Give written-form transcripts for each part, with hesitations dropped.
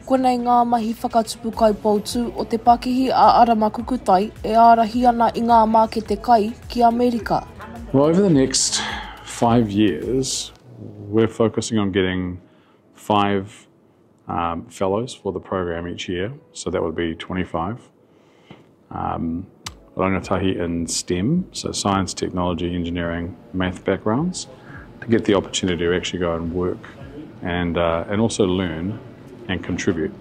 Konei ngā mahi whakatupu kai poutū o te pakihi a Arama Kukutai e ārahi ana i ngā mākete kai ki Amerika. Well, over the next five years, we're focusing on getting five um, fellows for the program each year, so that would be 25. Um, rangatahi in STEM, so science, technology, engineering, math backgrounds, to get the opportunity to actually go and work and, uh, and also learn and contribute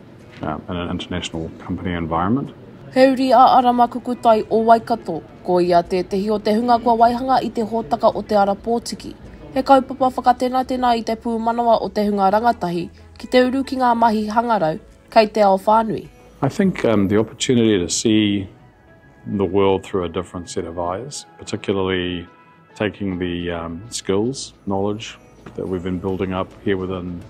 uh, in an international company environment. He uri a Arama Kukutai o Waikato, ko ia tētehi o te hunga kua waihanga i te hōtaka o Te Ara Pōtiki. He kaupapa whakatenatena i te pūmanawa o te hunga rangatahi ki te uru ki ngā mahi hangarau kei te ao whānui. I think um, the opportunity to see the world through a different set of eyes, particularly taking the um, skills, knowledge that we've been building up here within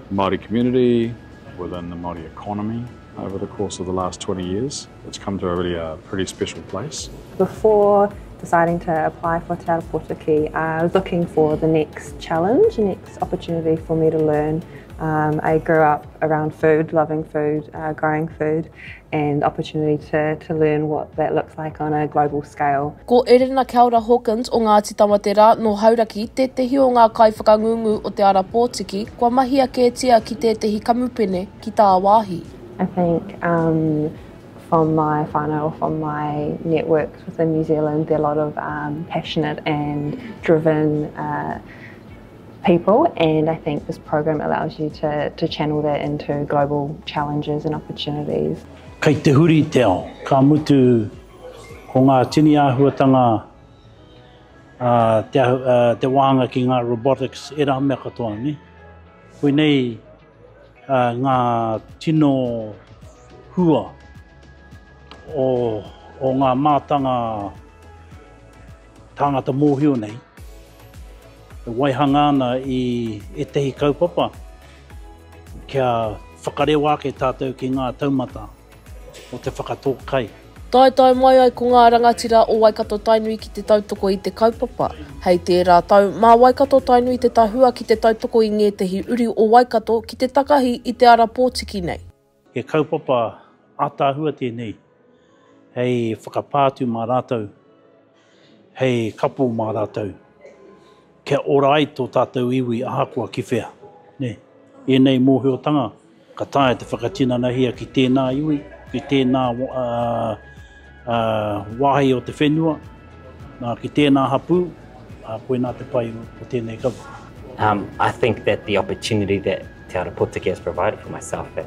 the Māori community, within the Māori economy over the course of the last 20 years. It's come to a really a pretty special place. Before deciding to apply for Te Ara Potiki, I was looking for the next challenge, the next opportunity for me to learn. Um, I grew up around food, loving food, uh, growing food, and opportunity to, to learn what that looks like on a global scale. Ko Erena Keaora Hawkins o Ngāti Tamaterā nō Hauraki tētehi o ngā kaiwhakangungu o Te Ara Pōtiki kua mahia kētia ki tētehi kamupene ki tāwāhi. I think um, from my whānau or from my networks within New Zealand, there are a lot of um, passionate and driven uh, people and I think this program allows you to, to channel that into global challenges and opportunities. Kei te huri te ao, ka mutu ko ngā tini āhuatanga uh, te, uh, te wāhanga ki ngā robotics, ērā mea katoa, ne? Koinei uh, ngā tino hua o, o ngā mātanga tāngata mōhio nei, e waihanga ana i ētehi kaupapa kia whakarewa ake tātou ki ngā taumata o te whakatō kai. Taetae mai ai ko ngā rangatira o Waikato-Tainui ki te tautoko i te kaupapa. Hei tērā tau, mā Waikato-Tainui te tahua ki te tautoko i ngētehi uri o Waikato ki te takahi i te ara pōtiki nei. He kaupapa ātaahua tēnei hei whakapā atu mā rātou, hei kapo mā rātou, kia ora ai tō tātou iwi ahakoa ki whea. Nē? Ēnei mōhiotanga ka taea te whakatinanahia ki tēnā iwi, ki tēnā wāhi o te whenua, nā, ki tēnā hapū, ā, koinā te pai o tēnei kaupapa. Um, I think that the opportunity that Te Ara Potiki has provided for myself at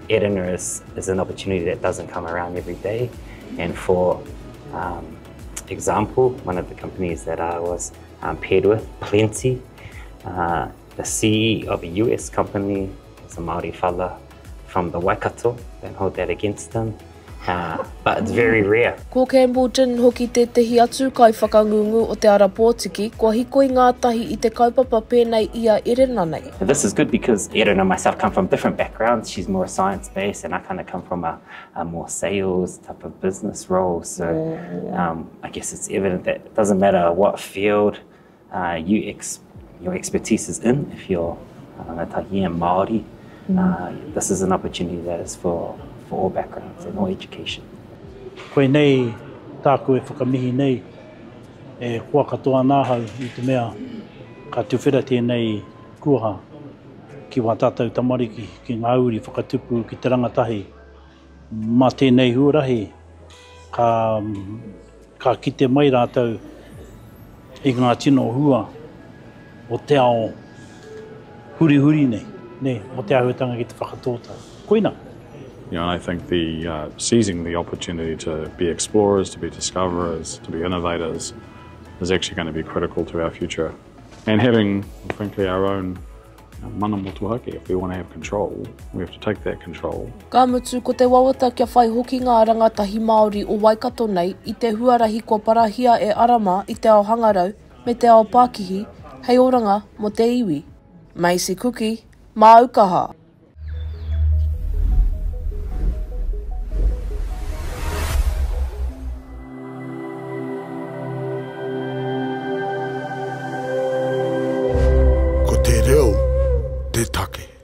Erina is, is an opportunity that doesn't come around every day. And for um, example, one of the companies that I was um, paired with, Plenty, uh, the CEO of a US company is a Māori fella from the Waikato. Don't hold that against them. Uh, but it's very rare. Ko Campbell Ginn hoki tētehi atu kaiwhakangungu o Te Ara Pōtiki kua hikoi ngātahi i te kaupapa pēnei i a Erena nei. This is good because Erena and myself come from different backgrounds. She's more science-based and I kind of come from a, a more sales type of business role. So yeah, yeah. Um, I guess it's evident that it doesn't matter what field uh, you ex your expertise is in, if you're uh, rangatahi and Māori, mm. uh, this is an opportunity that is for, for all backgrounds and all education. Koinei tāku e whakamihi nei, e koa katoa ana ahau i te mea ka tuwhera tēnei kuaha ki wā tātou tamariki, ki ngā uri whakatupu, ki te rangatahi. Mā tēnei huarahi ka, ka kite mai rātou i ngā tino hua o te ao hurihuri nei, nē, mō te āhuatanga ki te whakatōtā. Koina. You know, and I think the uh, seizing the opportunity to be explorers, to be discoverers, to be innovators is actually going to be critical to our future. And having, frankly, our own Mana motuhake, if we want to have control, we have to take that control. Ka mutu, ko te wawata kia whai hoki ngā rangatahi Māori o Waikato nei i te huarahi kua parahia e Arama i te ao hangarau me te ao pākihi hei oranga mō te iwi. Macy Kuki, māu kaha! Ko te reo te take.